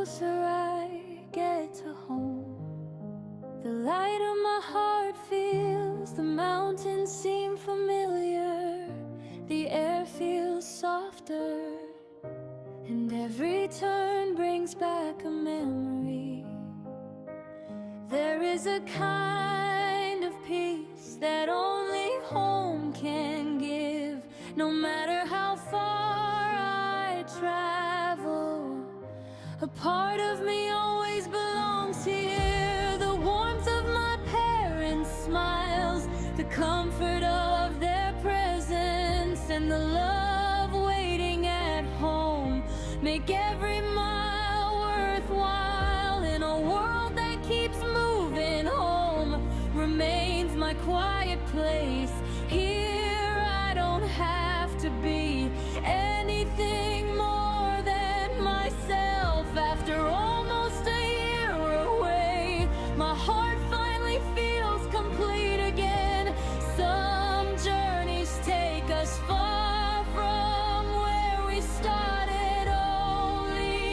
closer I get to home, the light of my heart feels, the mountains seem familiar, the air feels softer, and every turn brings back a memory. There is a kind of peace that only home can give. No matter how far I travel, a part of me always belongs here. The warmth of my parents' smiles, the comfort of their presence, and the love waiting at home make every mile worthwhile. In a world that keeps moving, home remains my quiet place. Here I don't have to be anything more than myself. After almost a year away, my heart finally feels complete again. Some journeys take us far from where we started, only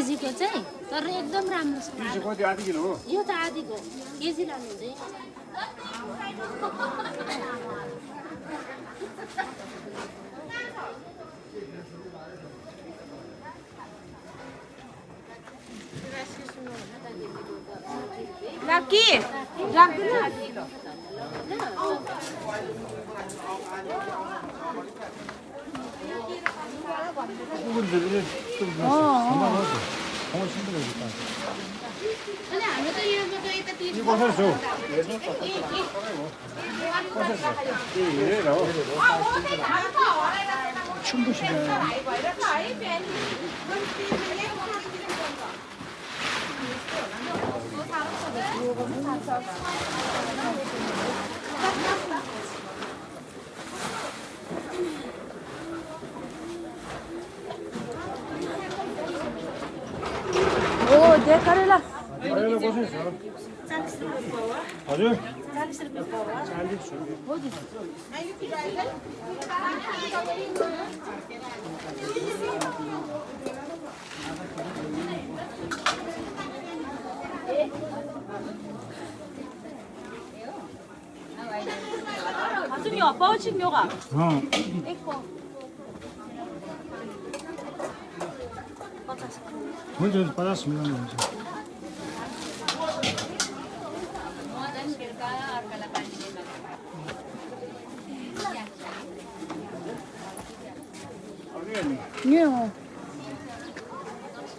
केजीको चाहिँ तर एकदम राम्रो छ कति आधी kilo हो यो त आधीको केजी लानुहुन्छ राखी राख्दैन अनि हाम्रो त यहाँको त यता कसरी छ हौ? हेरेर हो ओ देखारेला करेला कसरी छ हजुर 40 가슴이 아빠가 챙겨가 हुन्छ पचास मिलाउनु हुन्छ 네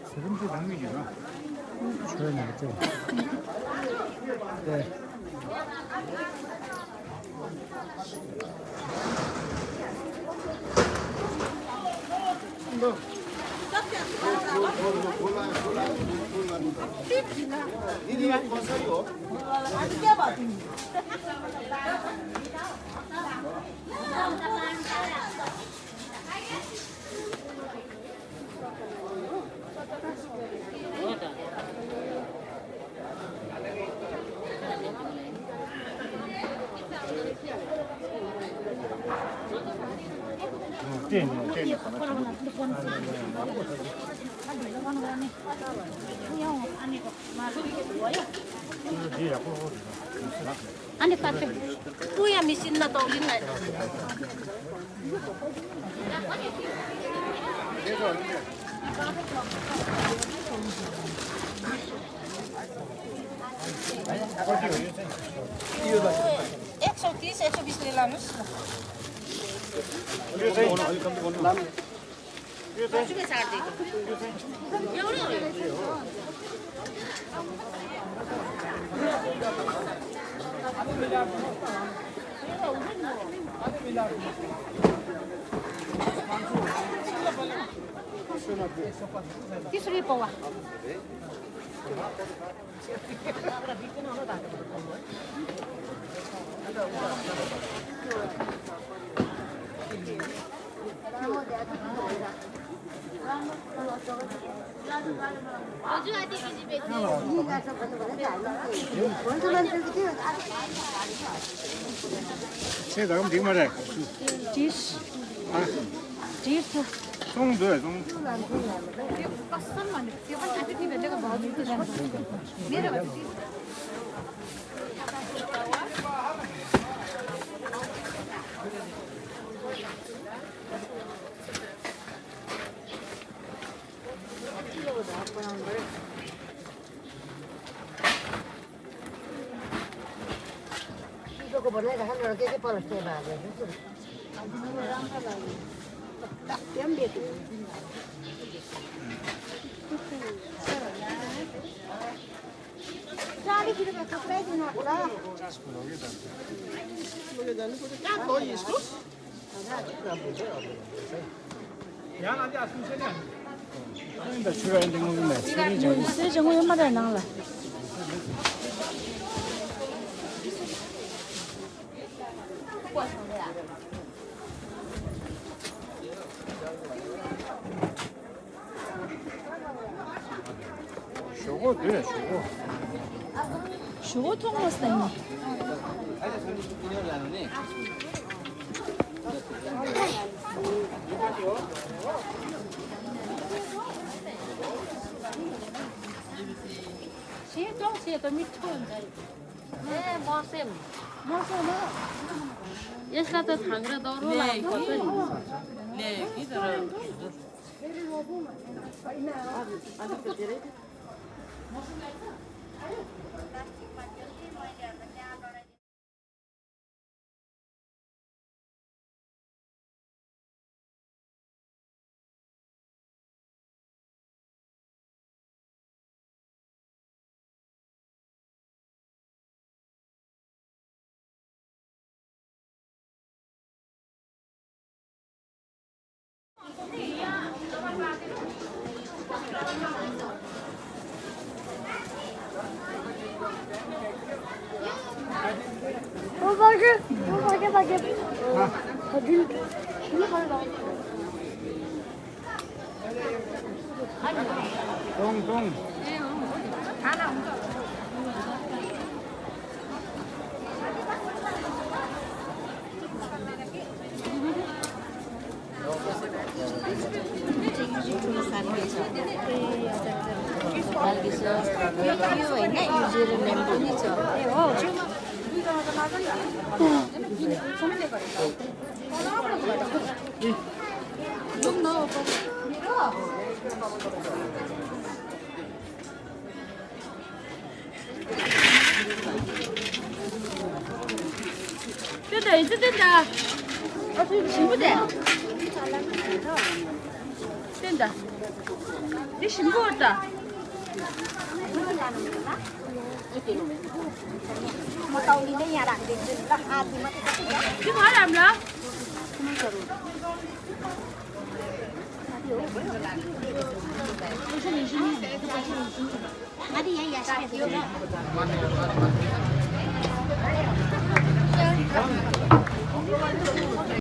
세금도 당기지가 줘야 되겠죠 네 अनि पाते उया मिसिन न तौलिन न यो 130 120 ले लानुस् यो चाहिँ अलि कम्ती गर्नु लानु यो चाहिँ तीसरी पौवा xe đó không tiếng mà đây 지스 à 지스 xong rồi xong Ko boleh dah kan orang ke polos teh bagai tu. Tiam dia tu. Jadi kita nak sampai di mana pula? 다 출하는 데 먹는데 세 정도 얼마나 나올라 쇼고 돼 쇼고 슈거 통로스 있네 xe tôi mít thôi vậy. Ê, mua xem. Yes, là tôi thằng ra đó rồi làm có tôi. 네, 기다려. 똥. 됐다, 이제 된다. 신부대. 된다. 네 신부 왔다. Mà tàu đi đến nhà đặng thì là thì mà Chứ có làm đó. Hadi ya, ya, saya.